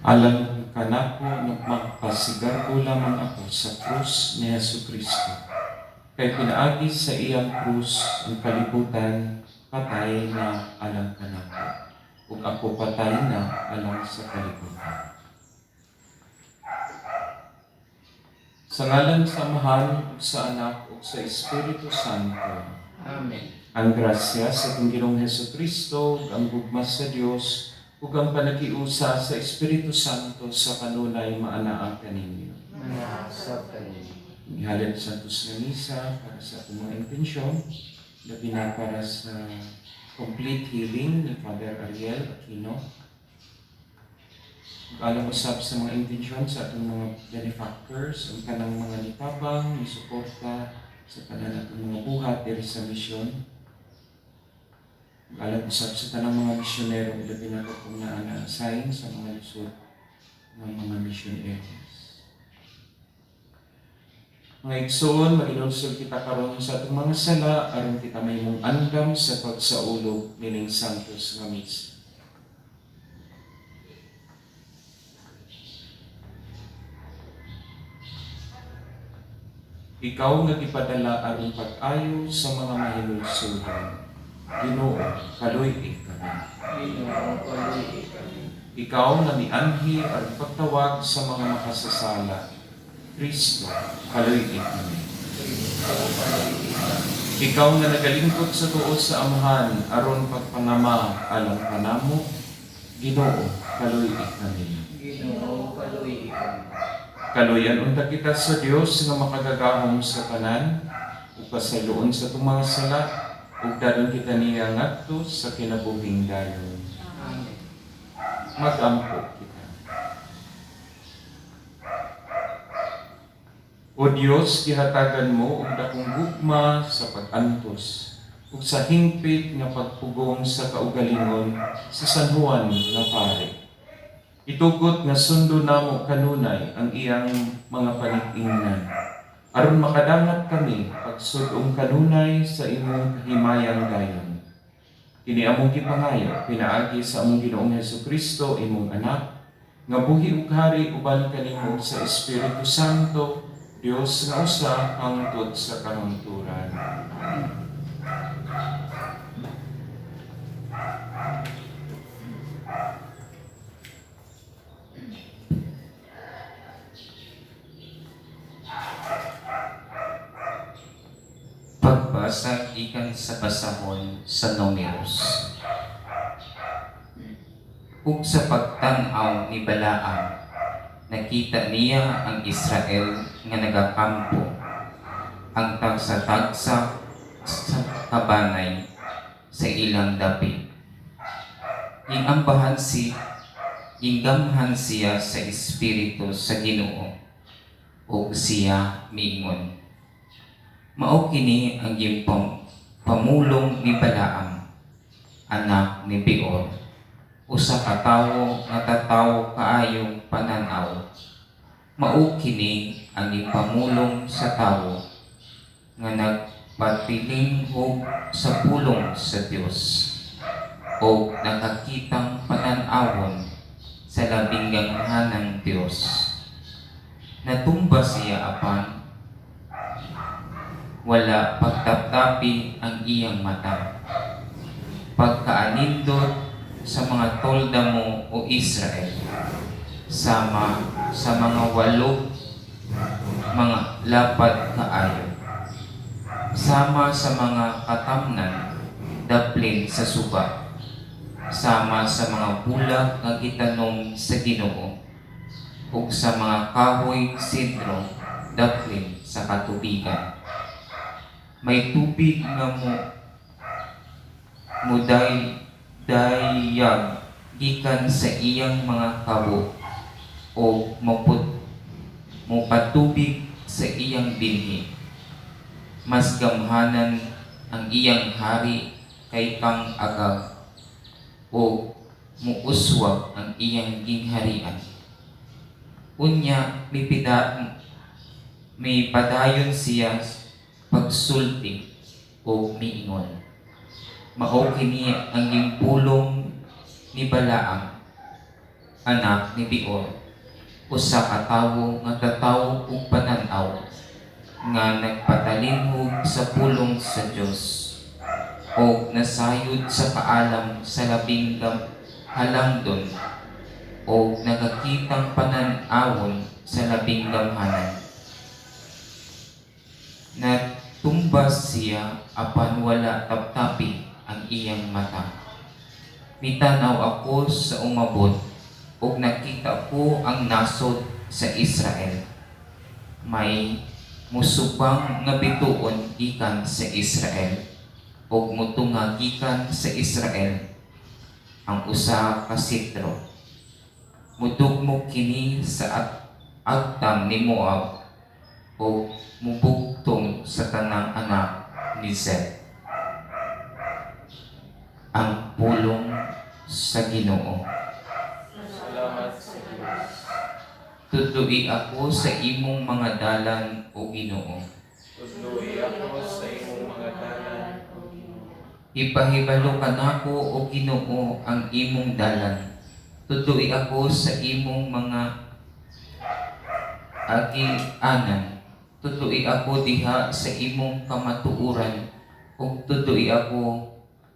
Alang kanako, magpasigarbo lamang ako sa krus ni Hesu Kristo. Kay pinaagi sa iyang krus ang kalibutan patay na alang kanako, ug ako patay na alang sa kalibutan. Sa ngalan sa Amahan, ug sa Anak, ug sa Espiritu Santo. Amen. Ang grasya sa atong Ginoong Hesus Kristo, ug ang gugma sa Dios, ug ang panakiusa sa Espiritu Santo sa kanunay maanaa kaninyo. Manaa sab kaninyo. Ihalad sa Santos nga Misa para sa atong mga intensyon, labi na para sa complete healing ni Father Ariel Aquino. Ug alang usab sa mga intensyon sa atong mga benefactors, ang tanang mga nitabang, nisuporta sa tanan atong mga buhat diri sa misyon. Ug alang usab sa tanang mga misyonero, labi na kung naa na-assign sa mga lisod ng mga mission areas. Mga igsoon, maghinulsol kita karon sa atong mga sala aron kita mahimong andam sa pagsaulog nining Santos nga Misa. Ikaw nga gipadala aron pag-ayo sa mga mahinulsolan, Ginoo, kaluy-i kami. Ginoo, kaluy-i kami. Ikaw nga mianhi aron pagtawag sa mga makasasala, Kristo, kaluy-i kami. Kristo, kaluy-i kami. Ikaw nga nagalingkod sa tuo sa Amahan aron pagpangama alang kanamo, Ginoo, kaluy-i kami. Ginoo, kaluy-i kami. Kaluyan unta kita sa Dios nga makagagahom sa tanan ug pasayloon sa atong mga sala ug dadon kita niya ngadto sa kinabuhing dayon. Amen. Mag-ampo kita. O Dios, gihatagan mo og dakong gugma sa pag-antos ug sa hingpit nga pagpugong sa kaugalingon sa San Juan nga pare. Itugot nga sundo namo kanunay ang iyang mga panig-ingnan aron makadangat kami pagsud-ong kanunay sa imong kahimayang dayon. Kini among gipangayo pinaagi sa among Ginoong Hesukristo, imong Anak, nga buhi ug hari uban kanimo sa Espiritu Santo, Dios nga usa hangtod sa kahangturan. Pagbasa gikan sa basahon sa Numeros. Ug sa pagtan-aw ni Balaam, nakita niya ang Israel nga nagakampo, ang tagsa-tagsa sa kabanay sa ilang dapit. Gingambahan si Ginggamhan siya sa espiritu sa Ginoo ug siya miingon: "Mao kini ang pamulong ni Balaam, anak ni Beor, usa ka tawo nga tataw kaayong panan-aw. Mao kini ang gipamulong sa tawo nga nagpatilinghog sa pulong sa Dios o nakakitang panan-awon sa Labing Gamhanang Dios. Natumba siya apan wala pagtaptapi ang iyang mata. Pagkaanindot sa mga tolda mo, O Israel, sama sa mga walog mga lapad kaayo, sama sa mga katamnan daplin sa suba, sama sa mga bulak nga gitanom sa Ginoo ug sa mga kahoy sedro daplin sa katubigan. May tubig nga mo muday dayag gikan sa iyang mga kabo o mopatubig sa iyang binhi. Mas gamhanan ang iyang hari kay kang Agag o muuswag ang iyang gingharian. Unya mipadayon siya pagsulti o miingon: Mao kini ang gimpulong ni Balaam. anak ni Beor, usa ka tawo nga tataw ug panan-aw, nga nagpatalinhog sa pulong sa Dios og nasayod sa kaalam sa Labing Halangdon og nagakitang panan-awon sa Labing Gamhanan. Natumbas siya apan wala taptapi ang iyang mata. Mitanaw ako sa umabot ug nakita ko ang nasod sa Israel. May musubang nga bituon gikan sa Israel ug mutunga gikan sa Israel ang usa ka setro. Mudugmok kini sa agtang ni Moab ug mubugtong sa tanang anak ni Seth. Ang pulong sa Ginoo. Salamat sa Dios. Tudloi ako sa imong mga dalan, o Ginoo. Tudloi ako sa imong mga dalan, O Ginoo. Ipahibalo kanako, o Ginoo, ang imong dalan. Tudloi ako sa imong mga agianan. Tudloi ako diha sa imong kamatuoran ug tudloi ako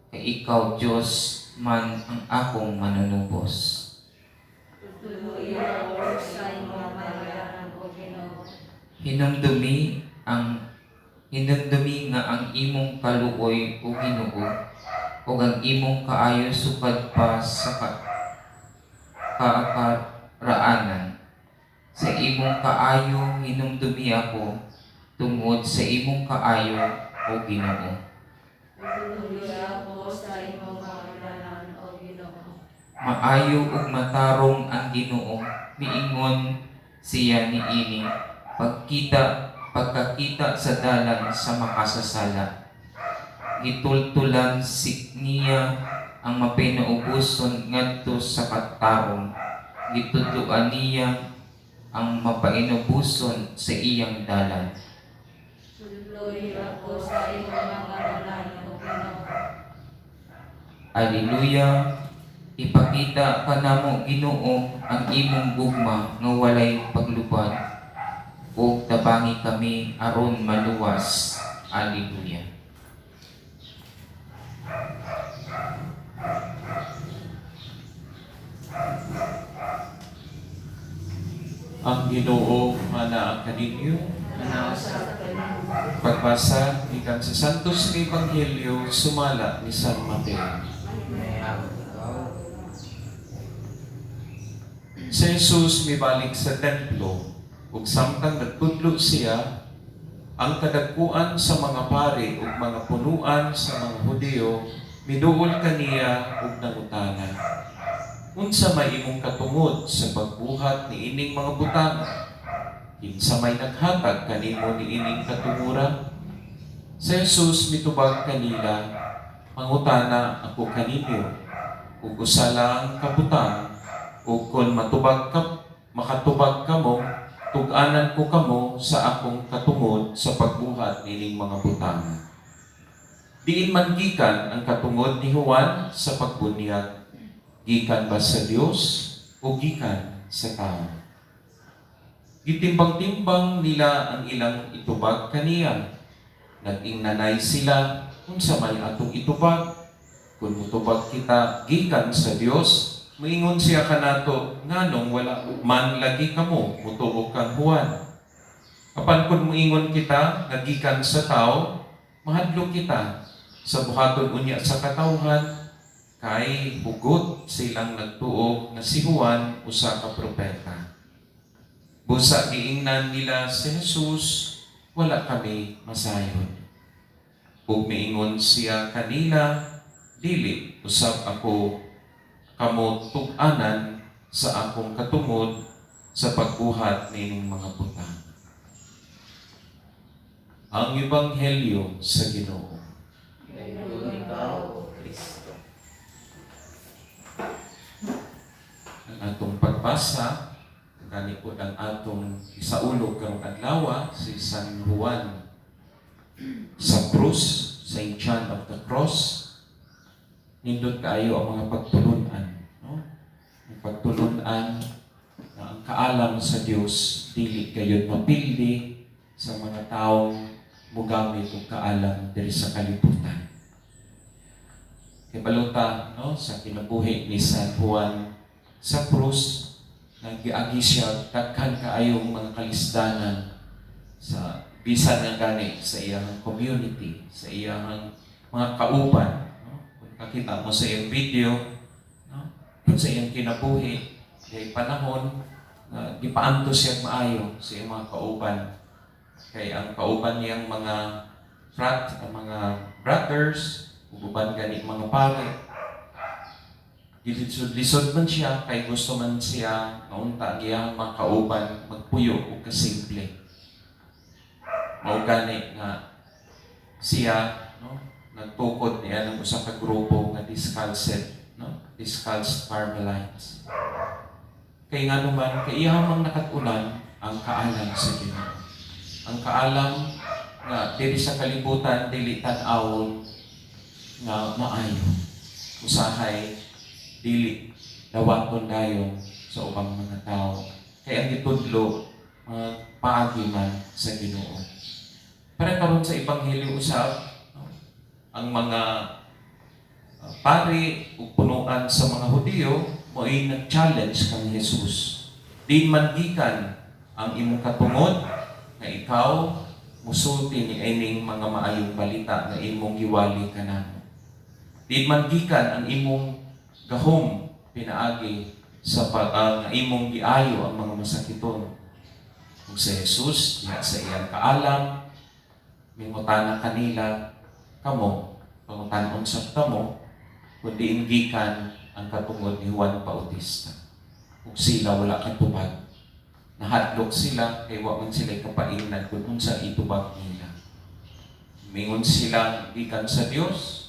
kay ikaw Dios man ang akong manunubos. Tudloi ako sa imong dalan, O Ginoo. Hinumdumi nga ang imong kaluoy, o Ginoo, ug ang imong kaayo sukad pa sa kaakaraanan. Sa imong kaayo hinumdumi ako tungod sa imong kaayo, o Ginoo. Tudloi ako sa imong dalan, O Ginoo. Maayo ug matarong ang Ginoo, miingon siya niini pagkakita sa dalan sa makasasala. Gitultulan si niya ang mapinaubuson ngadto sa katarong. Gitudloan niya ang mapainubuson sa iyang dalan. Tudloi ako sa imong mga dalan, O Ginoo. Alleluia. Ipakita kanamo, Ginoo, ang imong gugma nga walay paglubad ug tabangi kami aron maluwas. Alleluia. Ang Ginoo manaa kaninyo. Manaa usab. Pagbasa gikan sa Santos nga Ebanghelyo sumala ni San Mateo. Dayaon ikaw. Si Jesus mibalik sa templo ug samtang nagtudlo siya, ang kadagkuan sa mga pari ug mga punuan sa mga Hudiyo miduol kaniya ug nangutana, "Unsa may imong katungod sa pagbuhat niining mga butang? Kinsa may naghatag kanimo niining katungura?" Si Jesus mitubag kanila, "Mangutana ako kaninyo ug usa lang ka butang, ug kon matubag ka makatubag kamo, tug-anan ko kamo sa akong katungod sa pagbuhat nining mga butang. Diin man gikan ang katungod ni Juan sa pagbunyag? Gikan ba sa Dios o gikan sa tao?" Gitimbang-timbang nila ang ilang itubag kaniya. Nag-ingnanay sila, "Unsa may atong itubag? Kung mutubag kita, 'Gikan sa Dios,' moingon siya kanato, 'Nganong wala man lagi kamo mutuo kang Juan?' Apan kung moingon kita nga gikan sa tao, mahadlok kita sa buhaton unya sa katawhan kay hugot silang nagtuo nga si Juan usa ka propeta." Busa giingnan nila si Jesus, "Wala kami masayod." Ug miingon siya kanila, "Dili usab ako kamo tug-anan sa akong katungod sa pagbuhat nining mga butang." Ang Ebanghelyo sa Ginoo. Dayaon ikaw, O Kristo. Ang atong pagbasa gani po ang atong isaulog karong adlaw, si San Juan sa Krus, Saint John of the Cross. Nindot kaayo ang mga pagtulunan, no? Ang Pagtulunan na ang kaalam sa Dios dili gayud mapildi sa mga taong mugamit og kaalam diri sa kalibutan. Kay baluta, no, sa kinabuhi ni San Juan sa krus, nagiagi siya daghan kaayong mga kalisdanan sa bisan nga gani sa iyang community, sa iyang mga kauban, no? Kung kakita mo sa iyang video, no, sa iyang kinabuhi, kay panahon nga gipaantos siya maayo sa iyang mga kauban, kay ang kauban niyang mga frat, ang mga brothers ug uban gani mga pare, gilisod-lisod man siya kay gusto man siya nga unta ang iyang mga kauban magpuyo og kasimple. Mao gani nga siya, no, nagtukod niya ng usa ka grupo nga Discalced, no, Discalced Carmelites. Kay ngano man, kay iya mang nakat-unan ang kaalam sa Ginoo, ang kaalam nga diri sa kalibutan dili tan-awon nga maayo, usahay dili dawaton dayon sa ubang mga tao, kay ang gitudlo mga paagi man sa Ginoo. Para karon sa ebanghelyo usab, no, ang mga pari ug punuan sa mga Hudiyo mo'y nag-challenge kang Jesus. Di man gikan ang imong katungod nga ikaw musulti ni ining mga maayong balita nga imong giwali kanamo. Di man gikan ang imong gahom pinaagi sa pag nga imong giayo ang mga masakiton. Ug si Jesus diha sa iyang kaalam mingutana kanila, "Kamo, pangutan-on sa kamo kung diin gikan ang katungod ni Juan Bautista?" Ug sila wala katubag. Nahadlok sila kay wa man sila kapaingnan kung unsa itubag nila. Mingon sila gikan sa Dios,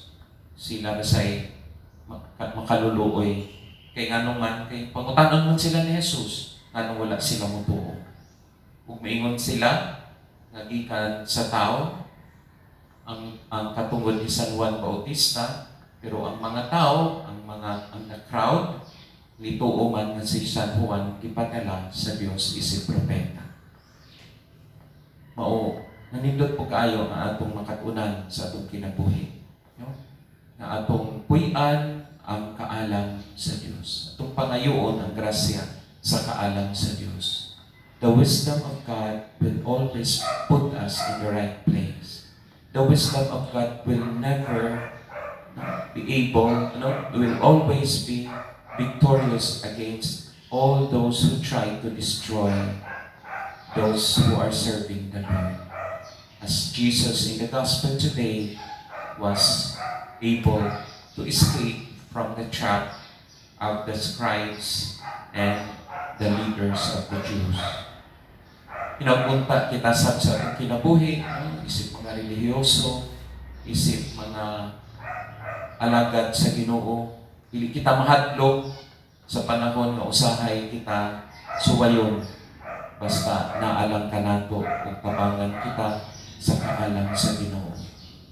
sila say makaluluoy. Kay ngano man, kay pangutanon man sila ni Jesus, nganong wala sila motuo. Ug miingon sila nga gikan sa tao ang katungod ni San Juan Bautista, pero ang mga tao, ang mga ang the crowd nituo man nga si San Juan gipadala sa Dios isip propeta. Mao nanindot po kaayo ang atong makat-unan sa atong kinabuhi, no? Na atong puy-an ang kaalam sa Dios. Atong pangayoon ang grasya sa kaalam sa Dios. The wisdom of God will always put us in the right place. The wisdom of God will never be able, no, will always be victorious against all those who try to destroy those who are serving the Lord. As Jesus in the gospel today was able to escape from the trap of the scribes and the leaders of the Jews. Hinaunta kita sab sa atong kinabuhi, no? Isip mga relihiyoso, isip mga alagad sa Ginoo, dili kita mahadlok sa panahon nga usahay kita suwayon, basta naalang kanato ug tabangan kita sa kaalam sa Ginoo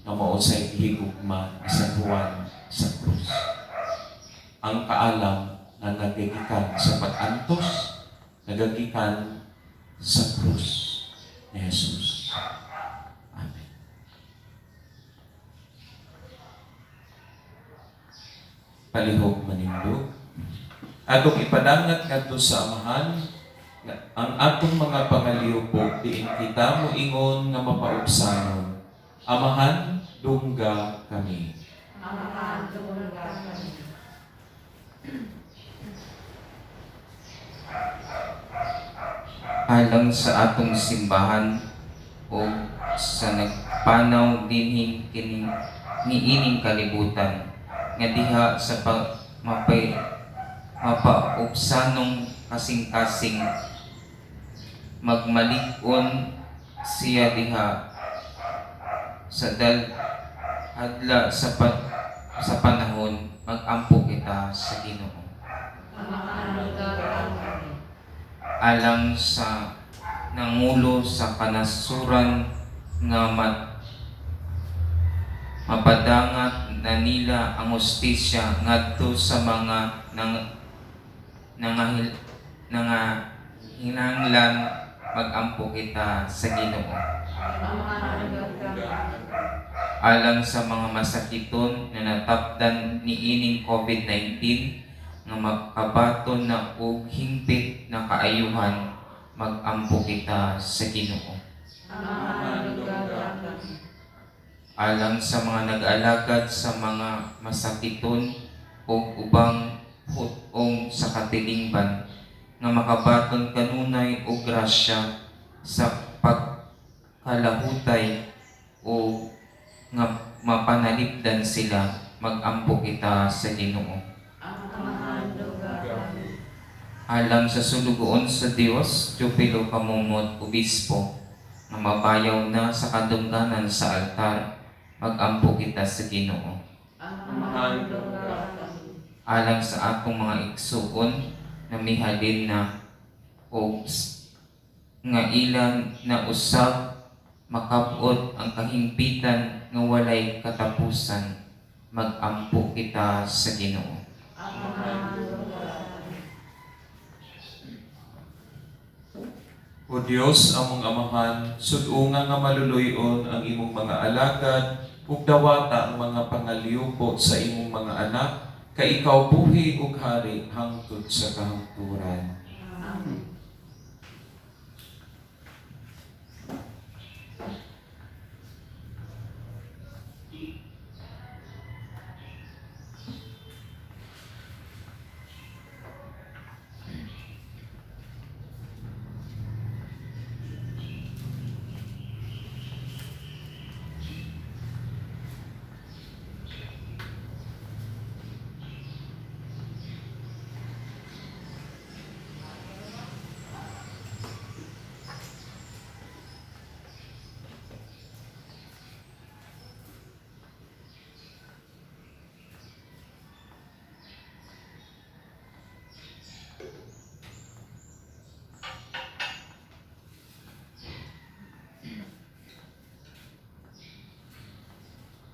nga mao say gihigugma ni San Juan sa krus. Ang kaalam nga nagagikan sa pag-antos, nagagikan sa krus ni Jesus. Amen. Palihog manindog. Atong ipadangat ngadto sa Amahan nga ang atong mga pangalihupok diin kita moingon nga mapaubsanon. Amahan, dungga kami. Amahan, dungga kami. Alang sa atong simbahan o sa nagpanaw dinhing kining niining kalibutan nga diha sa mapaubsanong kasing-kasing magmalig-on siya diha sa dal hadla sa panahon, mag-ampo kita sa Ginoo. Amahan, dungga kami. Alang sa nangulo sa kanasuran nga mapadangat na nila ang hustisya ngadto sa mga Nangahinanglan magampo kita sa Ginoo. Amahan ug Alang sa mga masakiton nga natapdan niining COVID-19 nga makabaton na og hingpit na kaayuhan, magampo kita sa Ginoo. Amahan ug Alang sa mga nag-alagad sa mga masakiton ug ubang hut-ong sa katilingban nga makabaton kanunay og grasya sa pagkalahutay o nga mapanalipdan sila, magampo kita sa Ginoo. Amahan ug Alang sa sulugoon sa Dios, Teofilo Camomot, Obispo, nga mabayaw na sa kadungganan sa altar, magampo kita sa Ginoo. Amahan ug Alang sa atong mga igsuon na mihalin na og nga ilang na usab makabot ang kahimpitan nga walay katapusan, magampo kita sa Ginoo. Amahan ug O Dios, among Amahan, sud-unga nga maluluy-on ang imong mga alagad ug dawata ang mga pangaliupo sa imong mga anak, kay ikaw buhi ug hari hangtod sa kahangturan. Amen.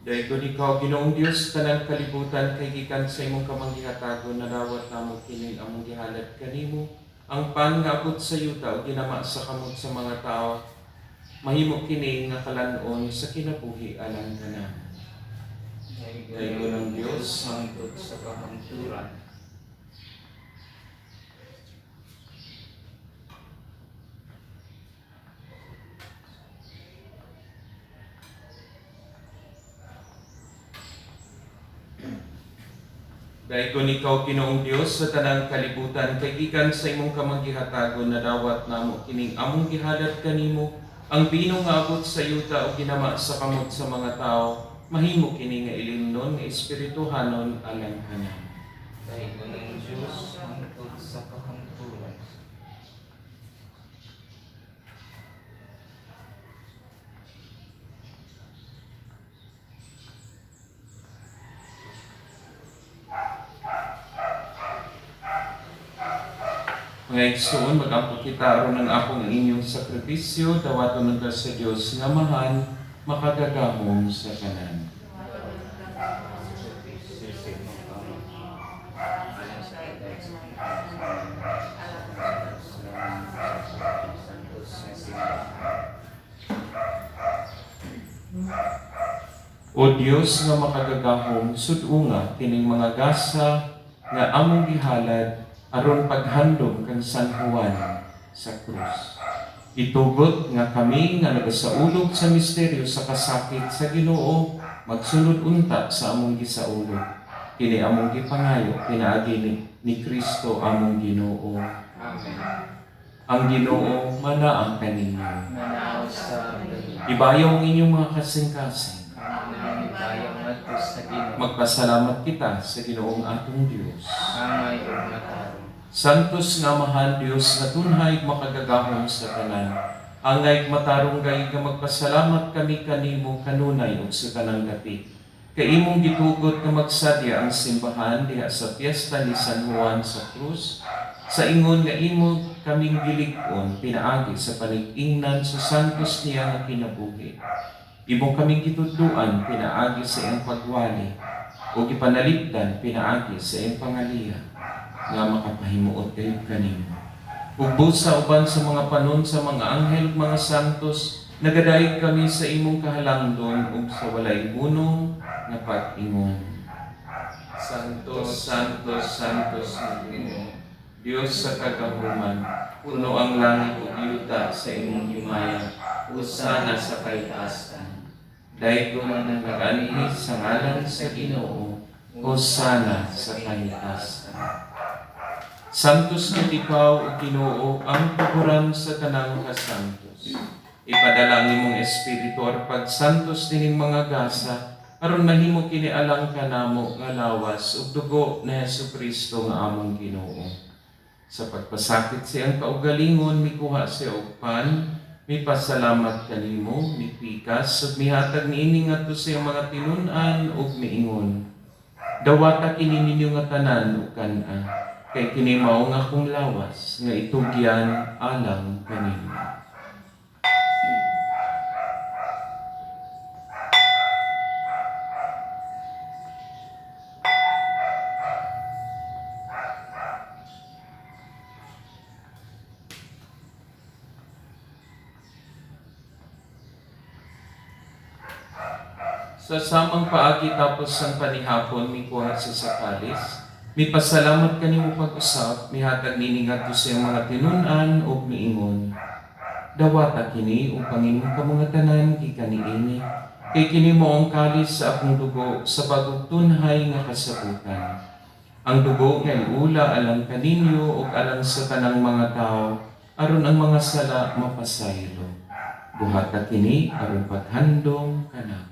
Dahil ikaw, Ginoong Dios, tanang kalibutan kay gikan sa imong kamanggihatagon nadawat namo kining among gihalad kanimo ang pan nga abot sa yuta ug ginama sa kamot sa mga tao, mahimo kini nga kalan-on sa kinabuhi alang kanamo. Daygon ang Dios hangtod sa kahangturan. Dahil ikaw, Ginoong Dios, sa tanang kalibutan kay gikan sa imong kamanggihatagon nadawat namo kining among gihalad kanimo ang bino nga abot sa yuta ug ginama sa kamot sa mga tao, mahimo kini nga ilimnon nga espirituhanon alang kanamo. Daygon ang Dios hangtod sa kahangturan. Mga igsoon, magampo kita aron ang akong inyong sakripisyo, dawaton unta sa Dios nga Amahan, makagagamom sa tanan. O Dios nga makagagahom, sud-unga kining mga gasa nga among gihalad aron paghandom kang San Juan sa krus. Itugot nga kami nga nagasaulog sa misteryo sa kasakit sa Ginoo, magsunod unta sa among gisaulog. Kini among gipangayo pinaagi ni Kristo among Ginoo. Amen. Ang Ginoo manaa kaninyo. Manaw sa Ibayaw ang inyong mga kasing-kasing. Kami ibayaw ngadto sa Ginoo. Magpasalamat kita sa Ginoong atong Dios. Angay ug matarong. Santos nga Amahan Dios nga tunhay makagagahom sa tanan. Angay matarong gay nga magpasalamat kami kanimo kanunay ug sa tanang dapit. Kay imong gitugot nga magsadya ang simbahan diha sa piyesta ni San Juan sa krus, sa ingon nga imo kaming gilig-on pinaagi sa panig-ingnan sa santos niya nga kinabuhi. Imo kaming gitudloan pinaagi sa iyang pagwali ug gipanalipdan pinaagi sa iyang pangaliya. nga makapahimuot kayo kanimo. Ug busa uban sa mga panon sa mga anghel ug mga santos, nagadayeg kami sa imong kahalangdon ug sa walay hunong nga pag-ingon. Santo, Santo, Santos nga Ginoo, Dios sa kagahuman, puno ang langit ug yuta sa imong himaya, hosana sa kaytaasan. Daygon ang nag-anhi sa ngalan sa Ginoo, hosana sa kahitasan. Santos nga ikaw, O Ginoo, ang tuguran sa tanang kasantos. Ipadala ang imong espiritu aron pagsantos nining mga gasa aron mahimo kini alang kanamo nga lawas ug dugo ni Hesukristo nga among Ginoo. Sa pagpasakit sa iyang kaugalingon, mikuha siya og pan, mipasalamat kanimo, mipikas ug mihatag niini ngadto sa iyang mga tinun-an ug miingon: "Dawata kini ninyo nga tanan ug kan-a, kay kini mao nga akong lawas nga itugyan alang kaninyo." Sa samang paagi, tapos sang panihapon, mikuha siya sa kalis, mipasalamat kanimo pag-usap, mihatag nini ngadto sa iyang mga tinun-an ug miingon: "Dawata kini ug panginom kamo nga tanan gikan niini, kay kini mao ang kalis sa akong dugo sa bagong tunhay nga kasabutan. Ang dugo nga iula alang kaninyo ug alang sa tanang mga tawo aron ang mga sala mapasaylo. Buhata kini aron paghandom kanako."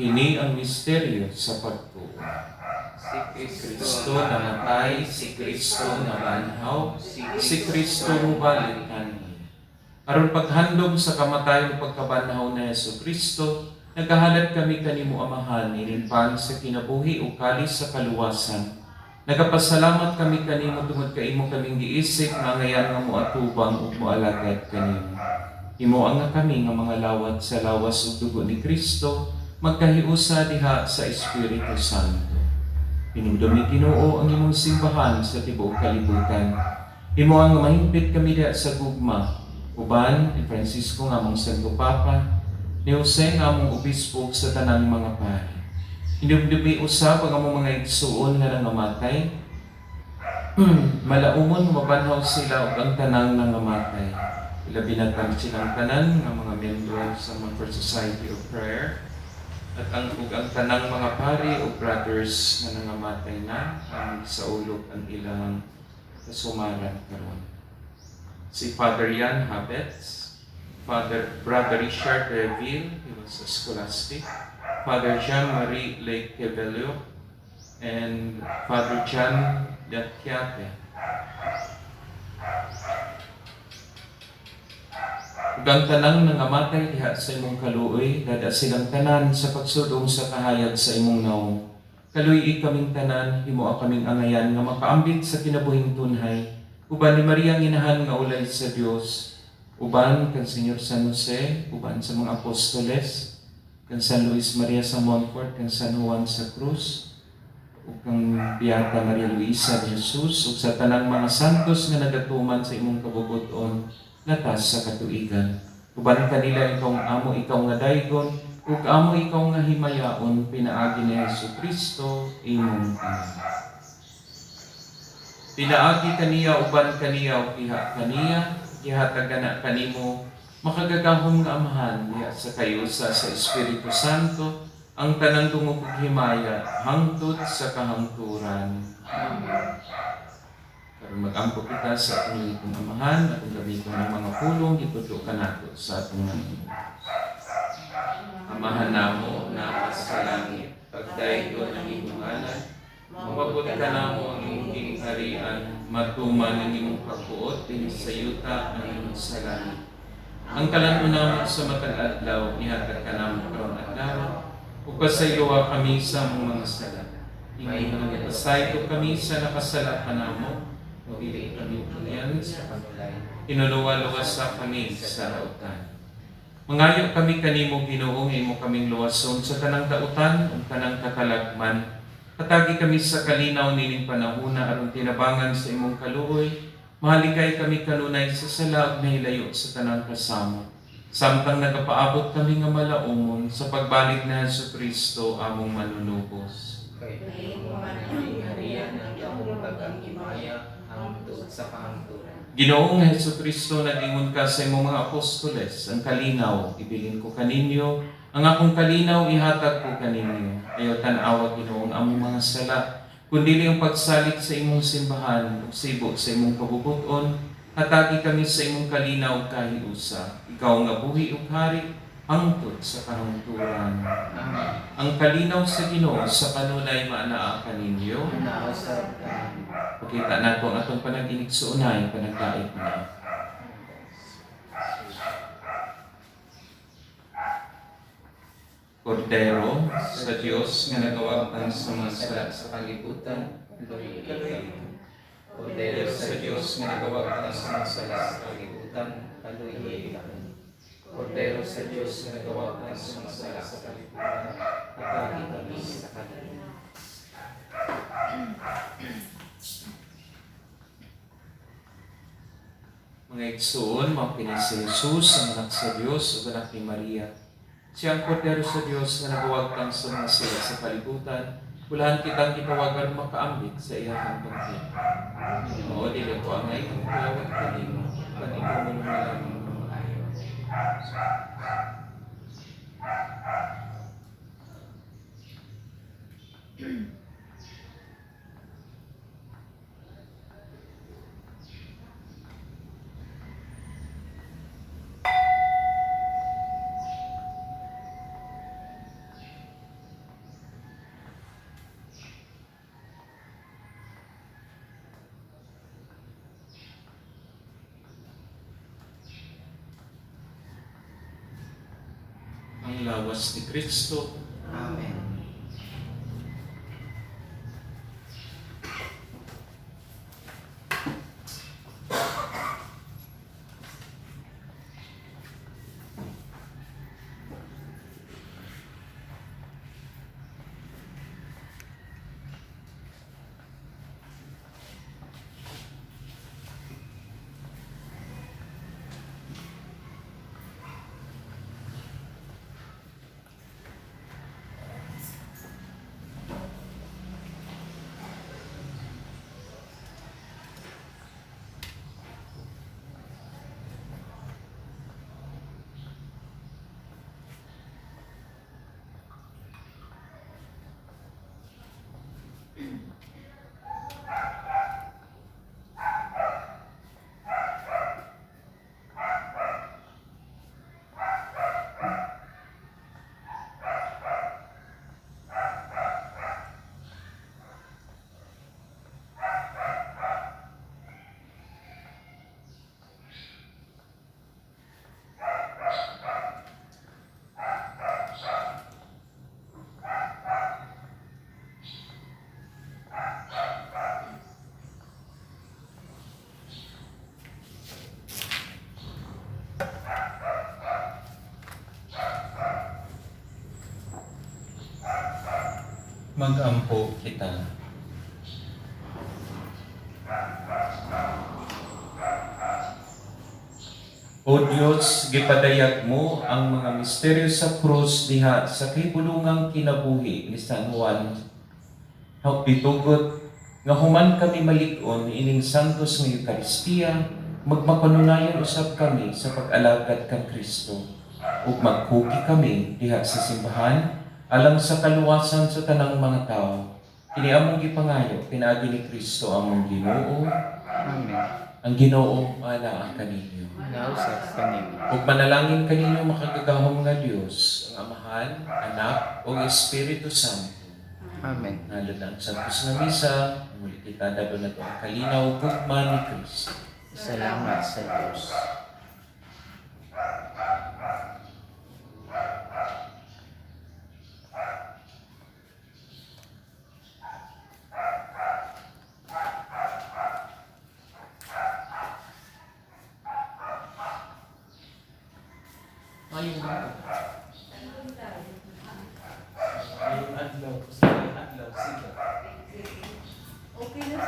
Kini ang misteryo sa pagtuo. Si Kristo Kristo namatay, si Kristo nabanhaw, si Kristo mubalik kanhi. Aron paghandom sa kamatayon ug pagkabanhaw ni Hesus Kristo, nagahalad kami kanimo, Amahan, ining pan sa kinabuhi ug kalis sa kaluwasan. Nagapasalamat kami kanimo tungod kay imo kaming giisip nga angayan nga moatubang ug moalagad kanimo. Himoa nga kami nga mga lawat sa lawas ug dugo ni Kristo magkahiusa diha sa Espiritu Santo. Hinumdumi, Ginoo, ang imong simbahan sa tibuok kalibutan. Himoa nga mahimpit kami diha sa gugma, uban ni Francisco nga among Santo Papa, ni Jose nga among obispo ug sa tanang mga pari. Hinumdumi usab ang among mga igsuon nga nangamatay. Malaumon nga mabanhaw sila ug ang tanang nangamatay. Ilabi na silang tanan nga mga miyembro sa Montfort Society of Prayer at ang tanang mga pari o brothers nga nangamatay na ang saulog ang ilang kasumaran karon. Si Father Jan Habets, Father Brother Richard Reville, he was a scholastic, Father Jean-Marie Le Quevelio, and Father John Latiate. Ug ang tanang nangamatay diha sa imong kaluoy, dada silang tanan sa pagsudong sa kahayag sa imong nawong. Kaluy-i kaming tanan, himoa kaming angayan nga makaambit sa kinabuhing tunhay, uban ni Maria ang Inahan nga ulay sa Dios, uban kan Señor San Jose, uban sa mga apostoles, kan San Luis Maria sa Montfort, kan San Juan sa Cruz, ug kang Beata Maria Luisa de Jesus, ug sa tanang mga santos nga nagatuman sa imong kabubut-on latas sa katuigan. Uban kanila ikaw amo ikaw nga daygon, ug amo ikaw nga himayaon pinaagi ni Hesus Kristo imong Anak. Pinaagi kaniya, uban kaniya ug diha kaniya, gihatag na kanimo, makagagahom nga Amahan, diha sa kahiusa sa Espiritu Santo, ang tanang dungog ug himaya hangtod sa kahangturan. Amen. Karon mag-ampo kita sa atong langitnong Amahan, atong gamiton ang mga pulong gitudlo kanato sa atong manunubos. Amahan namo naa ka sa langit, pagdaygon ang imong ngalan, moabot kanamo ang imong gingharian, matuman ang imong pagbuot dinhi sa yuta mahimo sa langit. Ang kalan-on namo sa matag adlaw ihatag kanamo karong adlaw, Ug pasayloa kami sa among mga sala. Ingon nga nagpasaylo kami sa nakasala kanamo, ug dili kami tuluyan sa panulay. Inuluwa-luwasa kami sa dautan. Mangayo kami kanimo, Ginoo, nga imo kaming luwason sa tanang dautan ug tanang katalagman. Hatagi kami sa kalinaw nining panahuna aron tinabangan sa imong kaluoy. Mahalikay kami kanunay sa sala ug nahilayo sa tanang kasama. Samtang nagapaabot kami nga malaumon sa pagbalik ni Hesus Kristo among manunubos. Kay imo man ang gingharian, ang gahom kag ang himaya hangtod sa kahangturan. Ginoong Hesus Kristo, nag-ingon ka sa imong mga apostoles, ang kalinaw ibilin ko kaninyo, ang akong kalinaw ihatag ko kaninyo. Ayaw tan-awa, Ginoong, among mga sala, kundi ang pagsalig sa imong simbahan ug sibo sa imong kabubuton, hatagi kami sa imong kalinaw kahiusa. Ikaw nga buhi ug hari hangtod sa kahangturan. Amen. Ang kalinaw sa Ginoo sa kanunay maanaa kaninyo. Manaa usab kanimo. Pakita nato ang atong panag-inigsuonay, panagdaig na. Kordero sa Dios nga nagawagtang sa mga sala. Sa kalibutan, kaluoy kami. Kordero sa Dios nga nagawagtang sa mga sala. Sa kalibutan, kaluoy kami. Kordero sa Dios nga nagawagtang sa mga sala sa kalibutan, hatagi kami sa kalinaw. Mga igsoon, mao kini si Jesus, ang anak sa Dios ug anak ni Maria. Siya ang kordero sa Dios nga nagawagtang sa mga sala sa kalibutan. Ulahan kitang gitawagan makaambit sa iyang bangkit. Ginoo, dili ko angay ang kulawat kanimo, kan ikaw mo lamang ang maayo. Ang lawas ni Kristo. Amen. Magampo kita. O Dios, gipadayag mo ang mga misteryo sa krus diha sa kahibulungang kinabuhi ni San Juan. Bitugot nga human kami malig-on ining santos nga Eukaristiya, magmakanunayan usab kami sa pag-alagad kang Kristo ug magkugi kami diha sa simbahan alang sa kaluwasan sa tanang mga tawo. Kini among gipangayo pinaagi ni Kristo among Ginoo. Amen. Ang Ginoo maanaa kaninyo. Manaa usab kanimo. Ug manalangin kaninyo makagagahom nga Dios, ang Amahan, Anak ug Espiritu Santo. Amen. Nalo na ang santos nga misa, muli kita dadon nato ang kalinaw gugma ni Kristo. Salamat sa Diyos. Mayo na. Mayong adlaw, sa adlaw, sige. Okay na.